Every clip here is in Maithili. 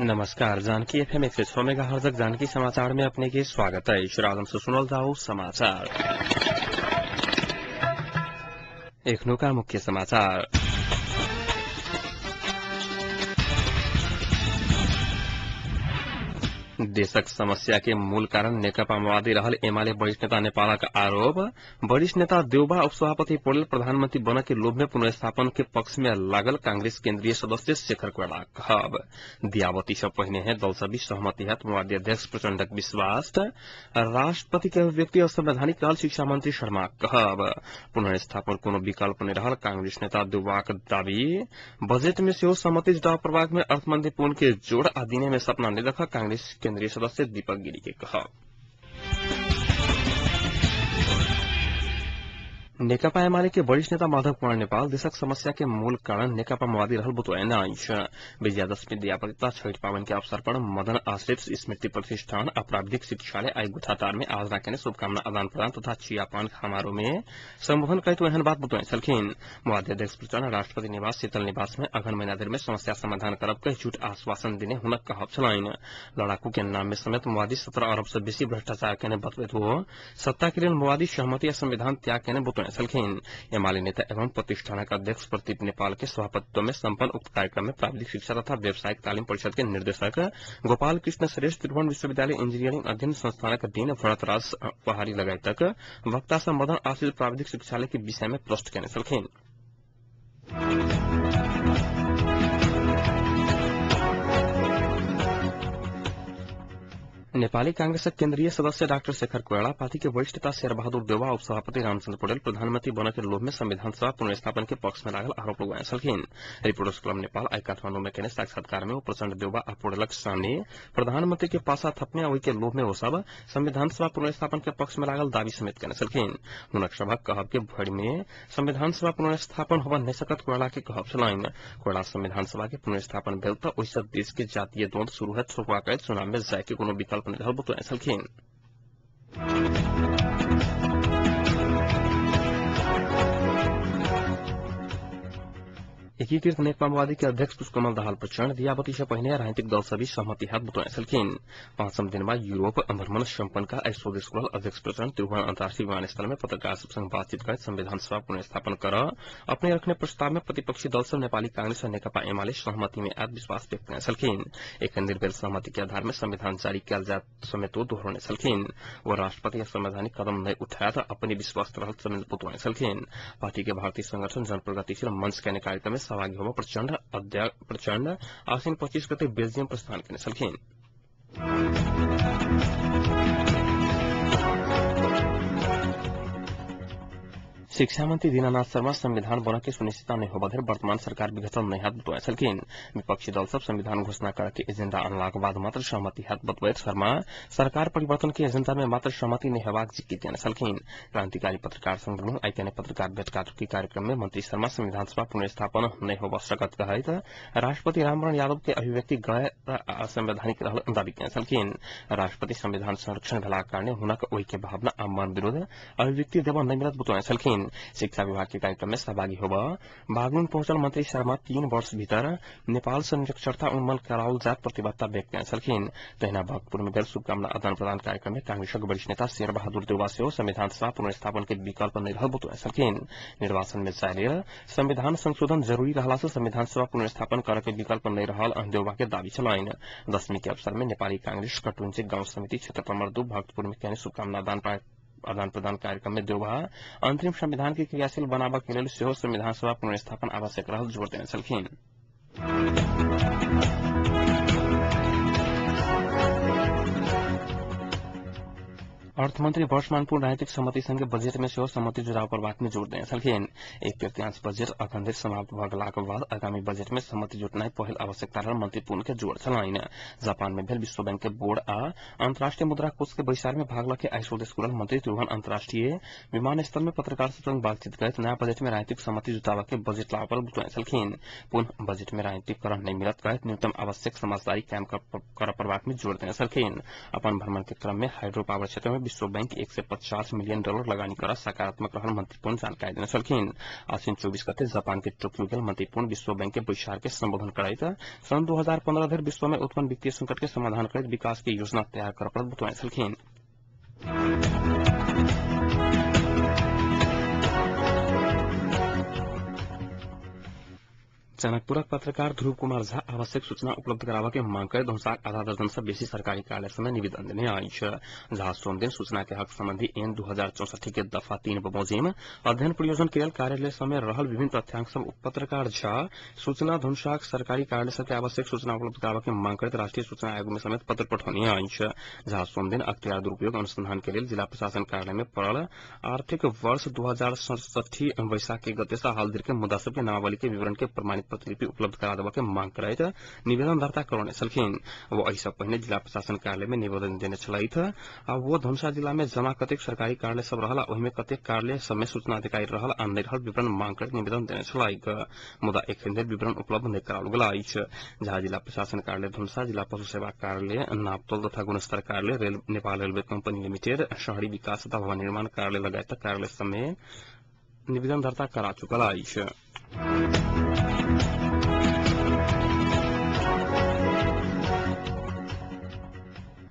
नमस्कार, जानकी एफएम 106 मेगाहर्ट्ज जानकी समाचार में अपने के स्वागत है। से सुनल जाओ समाचार। एखनुका मुख्य समाचार। देशक समस्या के मूल कारण नेकपा माओवादी रहल एमाले वरिष्ठ नेता नेपालक आरोप। वरिष्ठ नेता देउबा उपसभापति पौडेल प्रधानमंत्री बन के लोभ में पुनर्स्थापन के पक्ष में लागल कांग्रेस केंद्रीय सदस्य शेखर कोइराला कहब। दियावती से पहिने है दल सभी सहमति हत माओवादी अध्यक्ष प्रचण्डक विश्वास। राष्ट्रपति के अभिव्यक्ति असंवैधानिक रहल शिक्षा मंत्री शर्मा कहब। पुनर्स्थापन कोनो विकल्प नहीं रहल कांग्रेस नेता देउबाक दावी। बजट में सेहो सहमति जुटाव प्रभाग में अर्थमंत्री पुन के जोड़ आ दिने में सपना नहीं देख कांग्रेस केंद्रीय सदस्य दीपक गिरी के कहब। नेकपा एमाले के वरिष्ठ नेता माधव कुमार नेपाल देशक समस्या के मूल कारण नेकपा माओवादी रहल बतौने अछि। विजयादशमी दियापति तथा छठ पावन के अवसर पर मदन आश्रित स्मृति प्रतिष्ठान अपराधिक शिक्षालय आई गुठातार में आज केने शुभकामना आदान प्रदान तथा चियापान समारोह में संबोधन करैत एहन बात बतौने छलखिन। माओवादी अध्यक्ष प्रचण्ड राष्ट्रपति निवास शीतल निवास में अघन महीना धरि में समस्या समाधान करब कहि झूठ आश्वासन देने हुनक कहब छलनि। लड़ाकू के नाम में समेत माओवादी 17 अरब से बेसी भ्रष्टाचार केने बतबैत हो सत्ता के लेल माओवादी सहमति आ संविधान त्याग केने बतौने छलखिन। एमाले नेता एवं प्रतिष्ठानक अध्यक्ष प्रदीप नेपाल के सभापतित्व में सम्पन्न उक्त कार्यक्रम में प्राविधिक शिक्षा तथा व्यावसायिक तालीम परिषद के निर्देशक गोपाल कृष्ण श्रेष्ठ, त्रिभुवन विश्वविद्यालय इंजीनियरिंग अध्ययन संस्थानक डीन भरतराज पहाड़ी लगायतक वक्ता सम्बोधन आश्रित प्राविधिक शिक्षालय के विषय में प्रश्न केने छलखिन। नेपाली कांग्रेसक केंद्रीय सदस्य डाक्टर शेखर कोइराला पार्टी के वरिष्ठ नेता शेरबहादुर देउबा उपसभापति रामचंद्र पौडेल प्रधानमंत्री बन के लोभ में संविधान सभा पुनर्स्थापन के पक्ष में लागल आरोप लगौने छलखिन। रिपोर्टर्स क्लब नेपाल आई काठमांडू में केने साक्षात्कार में ओ प्रचण्ड देउबा आ पौडेलक सामने प्रधानमंत्री के पासा थपने ओहि के लोभ में ओ सब संविधान सभा पुनर्स्थापन के पक्ष में लागल दावी समेत केने छलखिन। हुनक सभक कहब के भरि में संविधान सभा पुनर्स्थापन होब नहि सकत कोइराला के कहब छलनि। कोइराला संविधान सभा के पुनर्स्थापन भेल त ओहि सँ देश के जातीय द्वंद शुरू होयत रोकबाक चुनाव में जाय के कोनो विकल्प रहल बतौने छलखिन। एकीकृत नेकपा माओवादी के अध्यक्ष पुष्पकमल दाहाल प्रचण्ड दियावती से पहिने राजनीतिक दल सभी सहमति हात बतौने छलखिन। पांचम दिन बाद यूरोप भ्रमण सम्पन्न का आई स्वदेश खुलल अध्यक्ष प्रचण्ड त्रिभुवन अंतर्राष्ट्रीय विमानस्थल में पत्रकार सब संग बातचीत करैत संविधान सभा पुनर्स्थापन कर अपने रखने प्रस्ताव में प्रतिपक्षी दल सब नेपाली कांग्रेस और नेकपा एमाले सहमति में आयत विश्वास व्यक्त केने छलखिन। एखन धरि भेल सहमति के आधार में संविधान जारी कयल जायत समेत दोहरौने छलखिन। ओ राष्ट्रपति संवैधानिक कदम नहि उठायत अपने विश्वास रहल समेत बतौने छलखिन। पार्टी के भारतीय संगठन जन प्रगतिशील मंच केने कार्यक्रम में सहभागी होब प्रचण्ड आसिन 25 गते बेल्जियम प्रस्थान केने छलखिन। शिक्षा मंत्री दीनानाथ शर्मा संविधान बन के सुनिश्चितता नहीं होब धरि वर्तमान सरकार विघटन नहीं हात बतौने छलखिन। विपक्षी दल सब संविधान घोषणा करे के एजेंडा अनलाक बाद मात्र सहमति हात बतबैत शर्मा सरकार परिवर्तन के एजेंडा में मात्र सहमति नहीं हेबाक जिक्र केने छलखिन। क्रांतिकारी पत्रकार संघ आई केने पत्रकार भेटघाट के कार्यक्रम में मंत्री शर्मा संविधान सभा पुनर्स्थापन नहीं होब सकत कहैत राष्ट्रपति रामवरण यादव के अभिव्यक्ति गैर असंवैधानिक रहल दावी केने छलखिन। राष्ट्रपति संविधान संरक्षण भेलाक कारणे हुनक ओहि के भावना आ मन विरोध अभिव्यक्ति देब नहि मिलत बतौने छलखिन। शिक्षा विभाग के कार्यक्रम में सहभागी होब बागलुंग पहुंचल मंत्री शर्मा 3 वर्ष भीतर नेपाल से निरक्षरता उन्मूलन कराओल जात प्रतिबद्धता व्यक्त केने छलखिन। तहिना भक्तपुर में भेल शुभकामना आदान प्रदान कार्यक्रम में कांग्रेसक वरिष्ठ नेता शेरबहादुर देउबा सेहो संविधान सभा पुनर्स्थापन के विकल्प नहि रहल बतौने छलखिन। निर्वाचन में जाय लेल संविधान संशोधन जरूरी रहला से संविधान सभा पुनर्स्थापन करे के विकल्प नहि रहल देउबा के दावी छलनि। दशमी के अवसर में नेपाली कांग्रेस कटुञ्चे गांव समिति क्षेत्र नंबर 2 भक्तपुर में केने शुभकामना आदान प्रदान कार्यक्रम में देउबा अंतरिम संविधान के क्रियाशील बनाबऽ के लेल सेहो संविधान सभा पुनर्स्थापन आवश्यक रहल जोर देने छलखिन। अर्थमंत्री वर्षमानपुर राजनीतिक सहमति संगे बजट में सेहो सहमति जुटाव करबाक में जोर देने छलखिन। एक तृतीयांश बजट अखन धरि समाप्त भऽ गेलाक बाद आगामी बजट में सहमति जुटनाइ पहिल आवश्यकता रहल मंत्री पुन के जोर छलनि। जापान में भेल विश्व बैंक के बोर्ड आ अंतर्राष्ट्रीय मुद्रा कोष के बैसार में भाग लऽ के आई स्वदेश खुलल मंत्री त्रिभुवन अंतर्राष्ट्रीय विमानस्थल में पत्रकार संग बातचीत करैत नया बजट में राजनीतिक सहमति जुटाबऽ के बजट लाबऽ पर बतौने छलखिन। पुनः बजट में राजनीतिकरण नहि मिलत कहैत न्यूनतम आवश्यक समझदारी कायम करऽ पड़बाक में जोर देने छलखिन। अपन भ्रमण के क्रम में हाइड्रो पावर क्षेत्र में विश्व बैंक $150 मिलियन लगानी कर सकारात्मक रहल मंत्री पुन जानकारी देने छलखिन। आश्विन 24 गते जापान के टोक्यो गेल मंत्री पुन विश्व बैंक के बैसार के संबोधन करैत सन् 2015 धरि विश्व में उत्पन्न वित्तीय संकट के समाधान करैत विकास के योजना तैयार कर पड़त बतौने छलखिन। जनकपुरक पत्रकार ध्रुव कुमार झा आवश्यक सूचना उपलब्ध कराबऽ के मांग करैत धनुषाक आधा दर्जन से बेसी सरकारी कार्यालय सब में निवेदन देने अछि। झा सोमदिन सूचना के हक संबंधी एन 2064 के दफा 3 बमोजिम अध्ययन प्रयोजन के लेल कार्यालय सब में रहल विभिन्न तथ्यांक सब पत्रकार झा सूचना धनुषाक सरकारी कार्यालय सब के आवश्यक सूचना उपलब्ध कराबऽ के मांग करैत राष्ट्रीय सूचना आयोग में समेत पत्र पठौने अछि। झा सोमदिन अख्तियार दुरूपयोग अनुसंधान के लेल जिला प्रशासन कार्यालय में पड़ल आर्थिक वर्ष 2067 वैशाख के गते से हाल धरि के मुद्दा सब के नामावली के विवरण के प्रमाणित प्रतिलिपि उपलब्ध करा देबऽ के मांग करैत निवेदन दर्ता करौने छलखिन। वो एहि सँ पहिने जिला प्रशासन कार्यालय में निवेदन देने छलथि आ वो धनुषा जिला में जमा कतेक सरकारी कार्यालय सब रहल आ ओहि में कतेक कार्यालय सब में सूचना अधिकारी रहल आ नहि रहल विवरण मांग करैत निवेदन देने छलैक, मुदा एखन धरि विवरण उपलब्ध नहि कराओल गेल अछि। झा जिला प्रशासन कार्यालय धनुषा, जिला पशु सेवा कार्यालय, नापतोल तथा गुणस्तर कार्यालय, नेपाल रेलवे कंपनी लिमिटेड, शहरी विकास तथा भवन निर्माण कार्यालय लगायतक कार्यालय सब में निवेदन दर्ता करा चुकल अछि।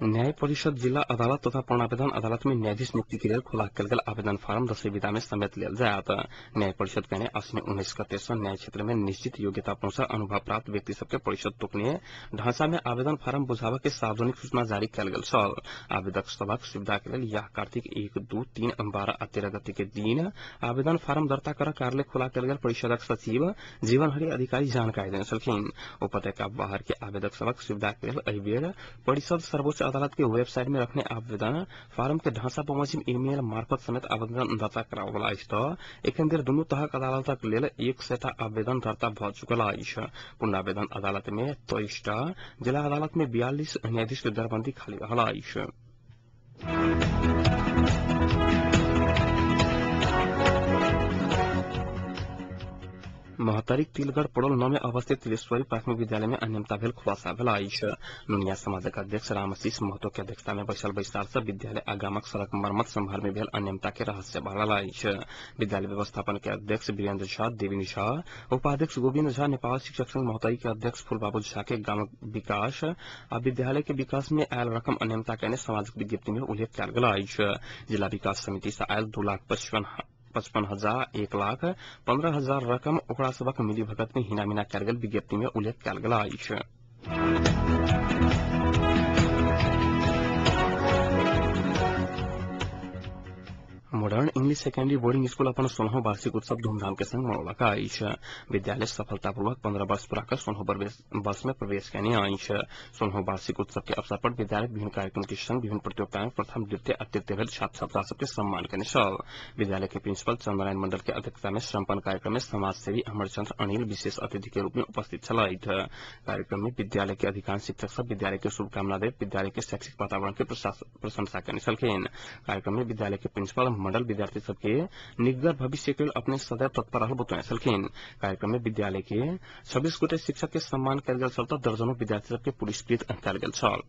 न्याय परिषद जिला अदालत तथा पूर्णावेदन अदालत में न्यायाधीश नियुक्ति के लेल खुला कयल गेल आवेदन फार्म दसैं विदा में समेत लेल जायत। न्याय परिषद कहने आश्विन 19 गते सँ न्याय क्षेत्र में निश्चित योग्यता पहुंचा अनुभव प्राप्त व्यक्ति सबके परिषद तोकने ढांचा में आवेदन फार्म बुझाबऽ के सार्वजनिक सूचना जारी कयल गेल छल। आवेदक सभक सुविधा के लेल यह कार्तिक 1, 2, 3, 12 आ 13 गते के दिन आवेदन फार्म दर्ता कर कार्यालय खुला कयल गेल परिषदक सचिव जीवनहरि अधिकारी जानकारी देने छलखिन। उपत्यका बाहर के आवेदक सभक सुविधा के लेल एहि बेर परिषद सर्वोच्च अदालत के वेबसाइट में रखने आवेदन फार्म के ढांचा बमोजिम ईमेल मार्फत समेत आवेदन दर्ता कराबऽ अछि त एखन धरि दुनू तहक अदालतक लेल 100 टा आवेदन दर्ता भऽ चुकल अछि। पुनरावेदन अदालत में 23 टा, जिला अदालत में 42 न्यायाधीश के दरबंदी खाली रहल अछि। महोत्तरीक तिलगढ़ पड़ोल 9 में अवस्थित तिलेश्वरी प्राथमिक विद्यालय में अनियमितता भेल खुलासा भेल अछि। नुनिया समाजक अध्यक्ष रामशीष महतो के अध्यक्षता में बैसल बैसार से विद्यालय आ गामक सड़क मरम्मत संभार में भेल अनियमितता के रहस्य बढ़ल अछि। विद्यालय व्यवस्थापन के अध्यक्ष वीरेंद्र झा, देवीन झा, उपाध्यक्ष गोविंद झा, नेपाल शिक्षक संघ महोत्तरी के अध्यक्ष फूलबाबू झा के गामक विकास आ विद्यालय के विकास में आयल रकम अनियमितता केने सामाजिक विज्ञप्ति में उल्लेख कयल गेल अछि। जिला विकास समिति से आयल 2,55,000 1,15,000 रकम ओकरा सबक मिली भगत में हिनामिना कयल गेल विज्ञप्ति में उल्लेख कयल गेल अछि। Modern English secondary boarding school अपन 16वां वार्षिक उत्सव धूमधाम के संग मनौलक अछि। विद्यालय सफलतापूर्वक 15 वर्ष पूरा कर 16वां वर्ष में प्रवेश केने अछि। 16वां वार्षिक उत्सव के अवसर पर विद्यालय विभिन्न कार्यक्रम के संग विभिन्न प्रतियोगिता में प्रथम, द्वितीय आ तृतीय भेल छात्र छात्रा सबके सम्मान केने छल। विद्यालय के प्रिंसिपल चंद्रनारायण मंडल के अध्यक्षता में सम्पन्न कार्यक्रम में समाजसेवी अमरचंद्र अनिल विशेष अतिथि के रूप में उपस्थित छलथि। कार्यक्रम में विद्यालय के अधिकांश शिक्षक सब विद्यालय के शुभकामना दैत विद्यालय के शैक्षिक वातावरण के प्रशंसा केने छलखिन। कार्यक्रम में विद्यालय के प्रिंसिपल मंडल विद्यार्थी सबके निग्गर भविष्य के लेल अपने सदैव तत्पर रहल बतौने छलखिन। कार्यक्रम में विद्यालय के 26 गोटे शिक्षक के सम्मान कयल गेल छल त दर्जनों विद्यार्थी सबके पुरस्कृत कयल गेल छल।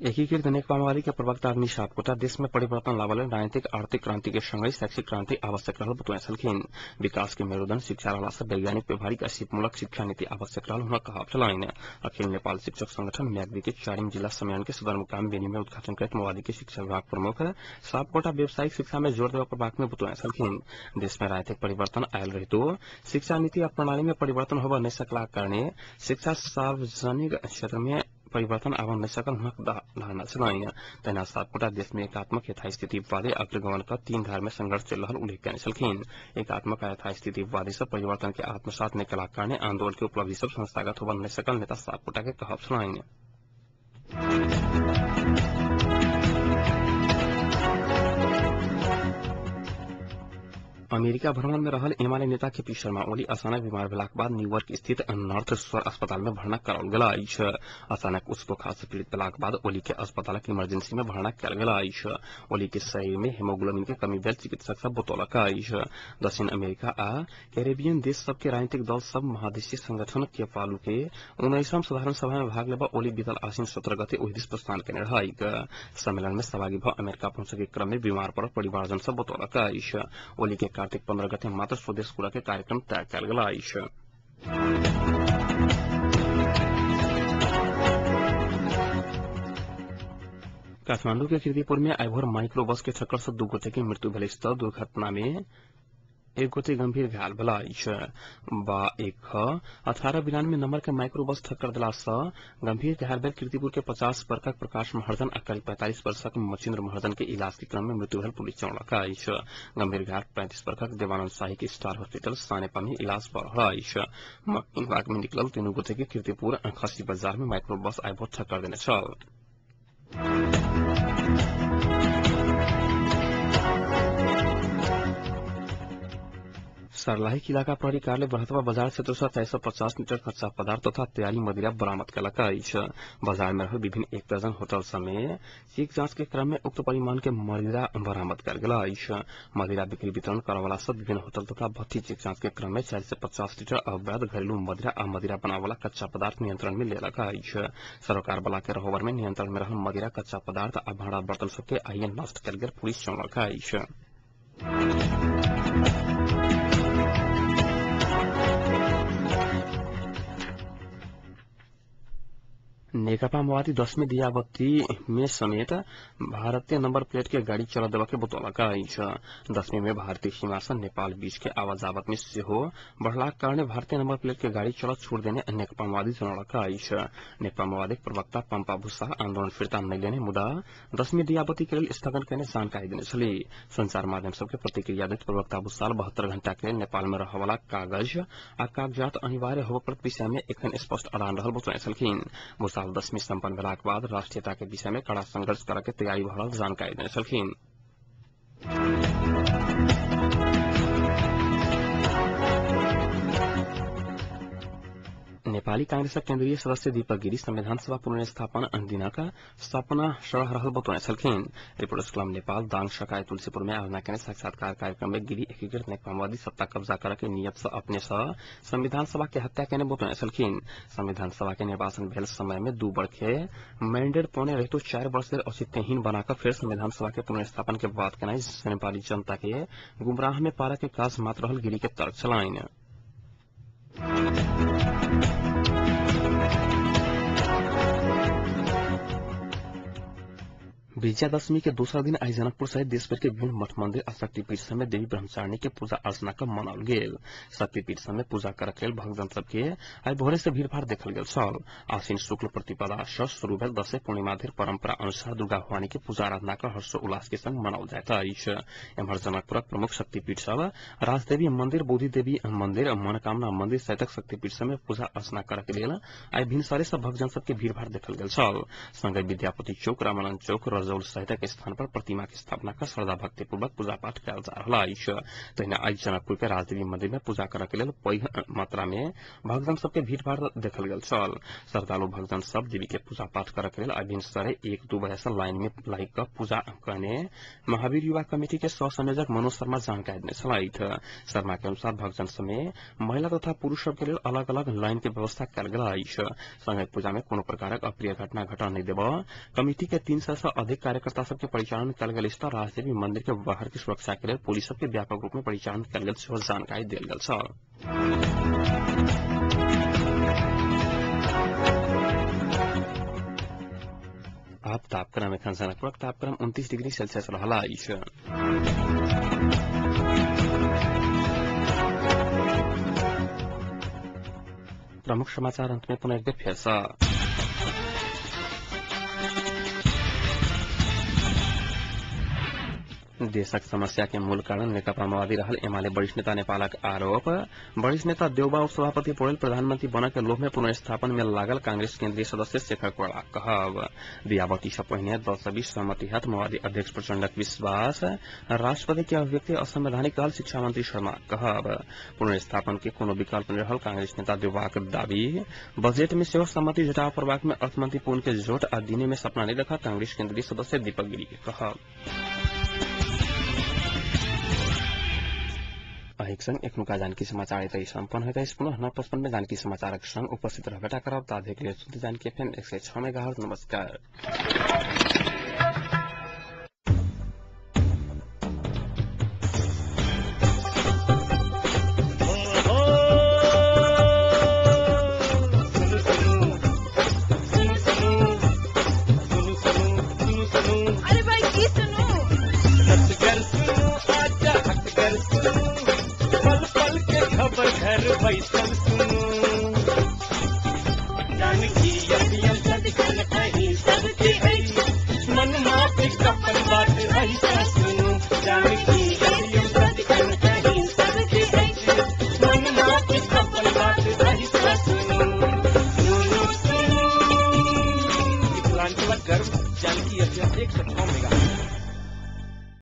एकीकृत नेकपा माओवादी के प्रवक्ता अग्नि सापकोटा देश में परिवर्तन लाबऽ लेल राजनीतिक आर्थिक क्रांति के संगहि शैक्षिक क्रांति आवश्यक रहल बतौने छलखिन। विकास के मेरुदंड शिक्षा रहला से वैज्ञानिक, व्यवहारिक आ सीपमूलक शिक्षा नीति आवश्यक रहल हुनक कहब छलनि। अखिल नेपाल शिक्षक संगठन म्याग्दी के 4 जिला सम्मेलन के सदरमुकाम बेनी में उद्घाटन करैत माओवादी के शिक्षा विभाग प्रमुख सापकोटा व्यावसायिक शिक्षा में जोर देबऽ पड़बाक में बतौने छलखिन। देश में राजनीतिक परिवर्तन आयल रहितो शिक्षा नीति आ प्रणाली में परिवर्तन होबऽ नहि सकलाक कारणे शिक्षा सार्वजनिक क्षेत्र में परिवर्तन आबऽ नहि सकल हुनक धारणा छलनि। तहिना सापकोटा देश में एकात्मक यथास्थितिवादी अग्रगमन क 3 धार में संघर्ष चलि रहल उल्लेख केने छलखिन। एकात्मक आ यथास्थितिवादी सब परिवर्तन के आत्मसात नहि केलाक कारणे आंदोलन के उपलब्धि सब संस्थागत होबऽ नहि सकल नेता सापकोटा के कहब छलनि। अमेरिका भ्रमण में रहल एमाले नेता केपी शर्मा ओली अचानक बीमार भेलाक बाद न्यूयॉर्क स्थित नॉर्थ शोर अस्पताल में भर्ना कराओल गेल अछि। अचानक उच्च बुखार से पीड़ित भेलाक बाद ओली के अस्पतालक इमरजेंसी में भर्ना कयल गेल अछि। ओली के शरीर में हेमोग्लोबिन के कमी भेल चिकित्सक सब बतौलक अछि। दक्षिण अमेरिका आ कैरेबियन देश सबके राजनीतिक दल सब महादेशीय संगठन के पालू के 19वां साधारण सभा में भाग लेबा ओली बीतल आश्विन 17 गते ओहि this प्रस्थान केने रहैक। सम्मेलन में सहभागी भ अमेरिका पहुंचे के क्रम में बीमार पड़ल परिवारजन सब बतौलक अछि। ओली के कार्तिक 15 गते मात्र स्वदेश कुरा के कार्यक्रम तय कयल गेल अछि। काठमांडू के कीर्तिपुर में आइ भोर माइक्रो बस के टक्कर से 2 गोटे के मृत्यु भेल अछि। दुर्घटना में एक गोटे गंभीर घायल भेल अछि। बा 1 18 92 नंबर के माइक्रो बस ठक्कर देला से गंभीर घायल भेल कीर्तिपुर के 50 वर्षक प्रकाश महर्जन आ करीब 45 वर्षक मचिन्द्र महर्जन के इलाज के क्रम में मृत्यु भेल पुलिस जनौलक अछि। गंभीर घायल 35 वर्षक देवानंद शाही के स्टार हॉस्पिटल सानेपा में इलाज भऽ रहल अछि। इलाज में निकलल 3 गोटे के कीर्तिपुर खसी बाजार में माइक्रो बस आइ भोर ठक्कर देने छल। सर्लाही इलाका प्रहरी कार्यालय बरहतवा बाजार क्षेत्र से 450 लीटर कच्चा पदार्थ तथा तैयारी मदिरा बरामद कयलक अछि। बाजार में रहल विभिन्न 1 दर्जन होटल समेत चेक जांच के क्रम में उक्त परिमाण के मदिरा बरामद कयल गेल अछि। मदिरा बिक्री वितरण करवाला सब विभिन्न होटल तथा भट्टी चेक जांच के क्रम में 450 लीटर अवैध घरेलू मदिरा आ मदिरा बनावला कच्चा पदार्थ नियंत्रण में लेलक अछि। सरोकार वाला के रहोबर में नियंत्रण में रहल मदिरा कच्चा पदार्थ आ भाड़ा बर्तन सबके आइए नष्ट कयल गेल पुलिस जनौलक अछि। नेकपा माओवादी 10वीं दियाबत्ती में समेत भारतीय नंबर प्लेट के गाड़ी चला देवा के बतौलक अछि। 10वीं में भारतीय सीमा से नेपाल बीच के आवाजावत में सेहो बढ़लाक कारणे भारतीय नंबर प्लेट के गाड़ी चलत छोड़ देने नेकपा माओवादी जनौलक अछि। नेकपा माओवादी प्रवक्ता पंपा भूषा आंदोलन फिर्ता नहि लेने मुदा 10वीं दियाबत्ती के लेल स्थगन केने जानकारी देने छली। संचार माध्यम सबके प्रतिक्रिया दैत प्रवक्ता भूषाल 72 घंटा के लेल नेपाल में रहवाला कागज आ कागजात अनिवार्य होबय पड़त विषय में एखन स्पष्ट अड़ान रहल बतौने छलखिन। भूषाल 10वीं सम्पन्न भेलाक बाद राष्ट्रीयता के विषय में कड़ा संघर्ष करऽ के तैयारी भऽ रहल जानकारी देने छलखिन। नेपाली कांग्रेसक केन्द्रीय सदस्य दीपक गिरी संविधान सभा पुनर्स्थापना दिनक स्थापना सरह रहल बतौने छलखिन। रिपोर्टर्स क्लब नेपाल दाङ सकाय तुलसीपुर में आयोजना केने साक्षात्कार कार्यक्रम में गिरी एकीकृत नेकपा माओवादी सत्ता कब्जा करऽ के नियत से अपने से संविधान सभा के हत्या केने बतौने छलखिन। संविधान सभा के निर्वाचन भेल समय में 2 बर्खे मैंडेट पौने रहितो 4 वर्ष धरि औचित्यहीन बनाकर फेर संविधान सभा के पुनर्स्थापन के बात केनाइ नेपाली जनता के गुमराह में पारऽ के काज मात्र रहल गिरी के तर्क छलनि। विजयादशमी के दूसरा दिन आई जनकपुर सहित देशभर के विभिन्न मठ मंदिर आ शक्तिपीठ समेत देवी ब्रह्मचारिणी के पूजा अर्चना कर मनाओल गेल। शक्तिपीठ समेत पूजा करक लेल भक्तजन सबके आई भोरे से भीड़भाड़ देखल गेल छल। आश्विन शुक्ल प्रतिपदा से शुरू भेल दशैं पूर्णिमा धरि परंपरा अनुसार दुर्गा भवानी के पूजा आराधना कर हर्षोल्लास के संग मनाओल जाइत अछि। एम्हर जनकपुरक प्रमुख शक्तिपीठ सब राजदेवी मंदिर, बोधि देवी मंदिर, मनोकामना मंदिर सहितक शक्तिपीठ समेत पूजा अर्चना करक लेल आई भिनसरे सब भक्तजन सबके भीड़भाड़ देखल गेल छल। संगहि विद्यापति चौक, रामानंद चौक, रजौल सहितक स्थान पर प्रतिमा के स्थापना कर श्रद्धा भक्ति पूर्वक पूजा पाठ कयल जा रहल अछि। तहिना आई जनकपुर के राजदेवी मंदिर में पूजा करक लेल पैघ मात्रा में भक्तजन सबके भीड़भाड़ देखल गेल छल। श्रद्धालु भक्तजन सब देवी के पूजा पाठ करक लेल आई भिनसरे 1-2 बजे से लाइन में लागि कऽ पूजा करने महावीर युवा कमेटी के सह संयोजक मनोज शर्मा जानकारी देने छलथि। शर्मा के अनुसार भक्तजन समेत महिला तथा पुरुष सबके लेल अलग अलग लाइन के व्यवस्था कयल गेल अछि। संगहि पूजा में कोनो प्रकारक अप्रिय घटना घटना नहि देबऽ कमेटी के 300 से अधिक कार्यकर्ता सबके परिचालन कयल गेल अछि। राजदेवी मंदिर के बाहर के सुरक्षा के लेल पुलिस सबके व्यापक रूप में परिचालन कयल गेल सेहो जानकारी देल गेल छल। आप तापक्रम एखन जनकपुरक तापक्रम 29 डिग्री सेल्सियस रहल अछि। प्रमुख समाचार अंत में पुनः एक बेर फेर सँ। देशक समस्या के मूल कारण नेकपा माओवादी रहल एमाले वरिष्ठ नेता नेपालक आरोप। वरिष्ठ नेता देउबा उपसभापति पौडेल प्रधानमंत्री बन के लोभ में पुनर्स्थापन में लागल कांग्रेस केन्द्रीय सदस्य शेखर कोइराला कहब। दियाबती से पहिने दल सबीच सहमति हैत माओवादी अध्यक्ष प्रचण्डक विश्वास। राष्ट्रपति के अभिव्यक्ति असंवैधानिक रहल शिक्षा मंत्री शर्मा कहब। पुनर्स्थापन के कोनो विकल्प नहि रहल कांग्रेस नेता देउबाक दावी। बजट में सेहो सहमति जुटाव पड़बाक में अर्थमंत्री पुन के जोट आ दिने में सपना नहीं देखा कांग्रेस केन्द्रीय सदस्य दीपक गिरी के कहब। अहिक संग एखनुका जानकी समाचार एतै सम्पन्न होइत अछि। पुनः 9:55 में जानकी समाचारक संग उपस्थित रहबेटा करब। ताधेक लेल सुनते जानकी एफएम 106 मेगाहर्ट्ज। नमस्कार। अरे भाई की सुनू, पल पल के खबर घर बैसल सुनू।